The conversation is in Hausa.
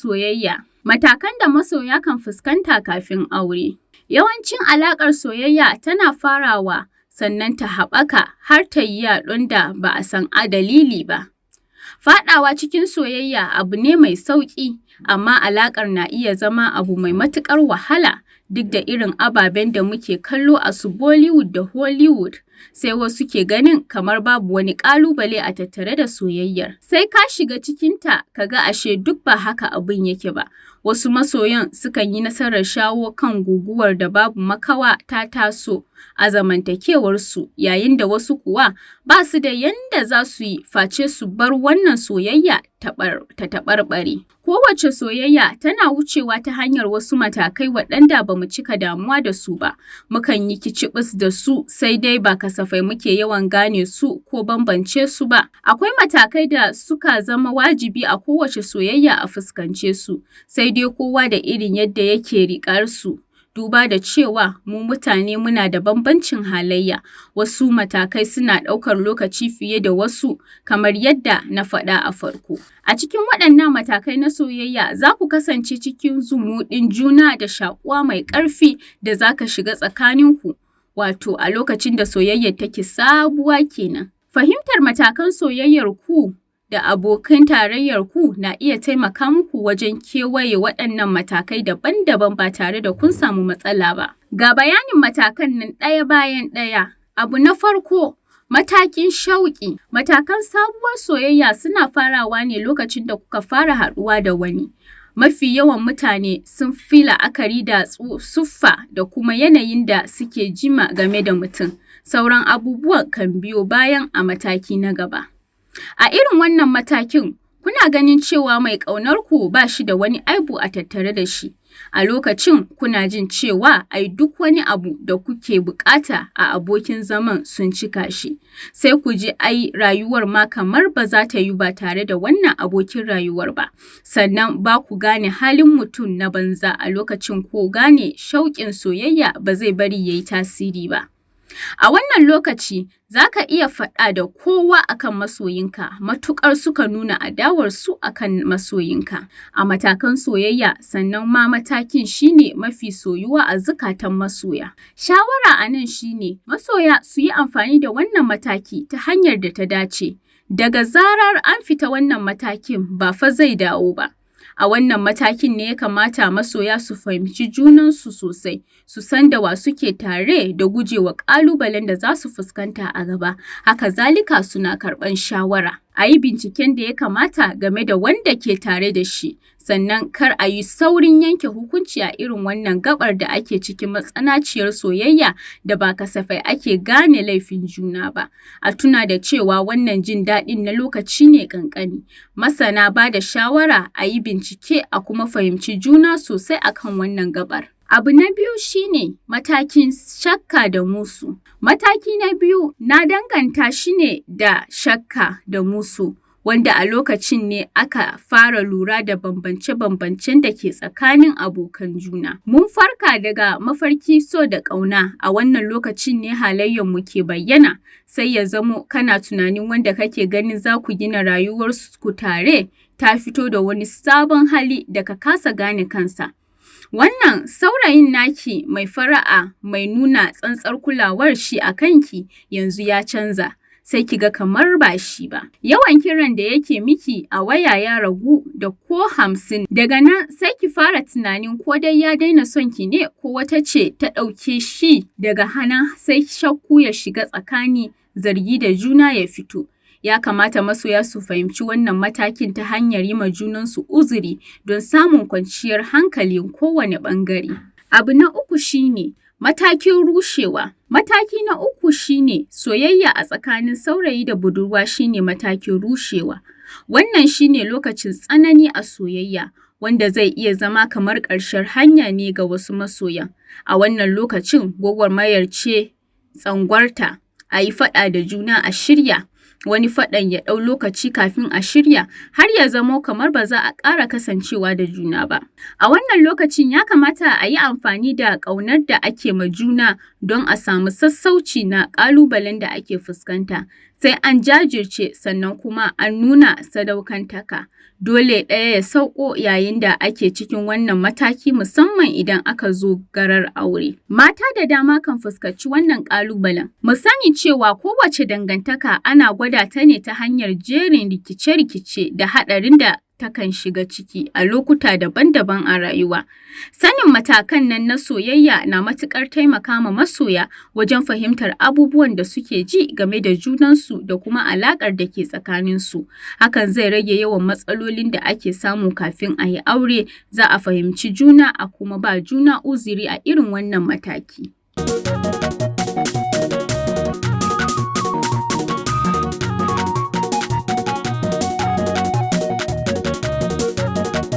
Soyayya. Matakan da masoya kan fuskanta kafin aure. Yawancin alaƙar soyayya tana farawa sannan ta haɓaka har ta yi yaɗon da ba a san a dalili ba. Faɗawa cikin soyayya abu ne mai sauƙi, amma alaƙar na iya zama abu mai matuƙar wahala duk da irin ababen da muke kallo a su Bollywood da Hollywood, sai wasu ke ganin kamar babu wani ƙalubale a tattare da soyayyar. Sai ka shiga cikinta ka ga ashe duk ba haka abun yake ba. Wasu masoyan sukan yi nasarar shawo kan guguwar da babu makawa ta taso a zamantakewarsu, yayin da wasu kuwa ba su da yanda za su yi face su bar wannan soyayya ta taɓarɓare. Kowace soyayya tana wucewa ta hanyar wasu matakai waɗanda ba mu cika damuwa da su ba, mukan yi kicibis da su sai dai ba kasafai muke yawan gane su ko bambance su ba. Akwai matakai da suka zama wajibi a kowace soyayya a fuskance su, sai dai kowa da irin yadda yake riƙar su. Duba da cewa mu mutane muna da bambancin halayya, wasu matakai suna ɗaukar lokaci fiye da wasu kamar yadda na faɗa a farko. A cikin waɗannan matakai na soyayya za ku kasance cikin zumuɗin juna da shaƙuwa mai ƙarfi da za ka shiga tsakaninku, wato a lokacin da soyayyar take sabuwa kenan. Fahimtar matakan soyayyar ku da abokan tarayyar ku na iya taimaka muku wajen kewaye waɗannan matakai daban-daban ba tare da kun samu matsala ba. Ga bayanin matakan nan ɗaya bayan ɗaya. Abu na farko, matakin shauƙi. Matakan sabuwar soyayya suna farawa ne lokacin da kuka fara haɗuwa da wani. Mafi yawan mutane sun fi la'akari da siffa da kuma yanayin da suke jima game da mutum. Sauran abubuwan kan biyo bayan a mataki na gaba. A irin wannan matakin, kuna ganin cewa mai ƙaunar ku ba shi da wani aibu a tattare da shi. A lokacin kuna jin cewa ai duk wani abu da kuke buƙata a abokin zaman sun cika shi. Sai ku ji ai rayuwar ma kamar ba za ta yiwu ba tare da wannan abokin rayuwar ba. Sannan ba ku gane halin mutum na banza a lokacin ko gane shauƙin soyayya ba zai bari ya yi tasiri ba. A wannan lokaci za ka iya faɗa da kowa akan masoyinka matuƙar suka nuna adawarsu akan masoyinka. A matakan soyayya sannan ma matakin shi ne mafi soyuwa a zukatan masoya. Shawara a nan shi ne masoya su yi amfani da wannan mataki ta hanyar da ta dace. Daga zarar an fita wannan matakin ba fa zai dawo ba. A wannan matakin ne ya kamata masoya su fahimci junansu sosai, su san da wa suke tare da gujewa ƙalubalen da za su fuskanta a gaba. Haka zalika suna karɓan shawara. A yi binciken da ya kamata game da wanda ke tare da shi, sannan kar a yi saurin yanke hukunci a irin wannan gaɓar da ake cikin matsananciyar soyayya da ba kasafai ake gane laifin juna ba. A tuna da cewa wannan jin daɗin na lokaci ne ƙanƙani. Masana ba da shawara a yi bincike a kuma fahimci juna sosai akan wannan gaɓar. Abu na biyu shi ne matakin shakka da musu. Mataki na biyu na danganta shi ne da shakka da musu, wanda a lokacin ne aka fara lura da bambance-bambancen da ke tsakanin abokan juna. Mun farka daga mafarki so da ƙauna, a wannan lokacin ne halayyarmu ke bayyana, sai ya zamo kana tunanin wanda kake ganin za ku gina rayuwarku tare ta fito da wani sabon hali da ka kasa gane kansa. Wannan saurayin naki mai fara'a mai nuna tsantsar kulawar shi a kanki yanzu ya canza. Sai ki ga kamar ba shi ba. Yawan kiran da yake miki a waya ya ragu da ko 50. Daga nan sai ki fara tunanin ko dai ya daina son ki ne ko wata ce ta ɗauke shi daga hana sai shakku ya shiga tsakani zargi da juna ya fito. Ya kamata masoya su fahimci wannan matakin ta hanyar yi ma junansu uzuri don samun kwanciyar hankalin kowane ɓangare. Abu na uku shi ne matakin rushewa. Mataki na uku shi ne soyayya a tsakanin saurayi da budurwa shi ne matakin rushewa. Wannan shi ne lokacin tsanani a soyayya wanda zai iya zama kamar ƙarshen hanya ne ga wasu masoyan. A wannan lokacin gwagwarmayar ce tsangwarta, a yi faɗa da juna a shirya, wani faɗan ya ɗau lokaci kafin a shirya har ya zamo kamar ba za a ƙara kasancewa da juna ba. A wannan lokacin ya kamata a yi amfani da ƙaunar da ake ma juna don a samu sassauci na ƙalubalen da ake fuskanta. Sai an jajirce sannan kuma an nuna sadaukantaka. Dole ɗaya ya sauko yayin da ake cikin wannan mataki, musamman idan aka zo garar aure. Mata da dama kan fuskanci wannan ƙalubalen. Mu sani cewa kowace dangantaka ana gwada ta ne ta hanyar jerin rikice-rikice da haɗarin da takan shiga ciki a lokuta daban-daban a rayuwa. Sanin matakan nan na soyayya na matuƙar taimaka ma masoya wajen fahimtar abubuwan da suke ji game da junansu da kuma alaƙar da ke tsakaninsu. Hakan zai rage yawan matsalolin da ake samu kafin a yi aure, za a fahimci juna a kuma ba juna uzuri a irin wannan mataki.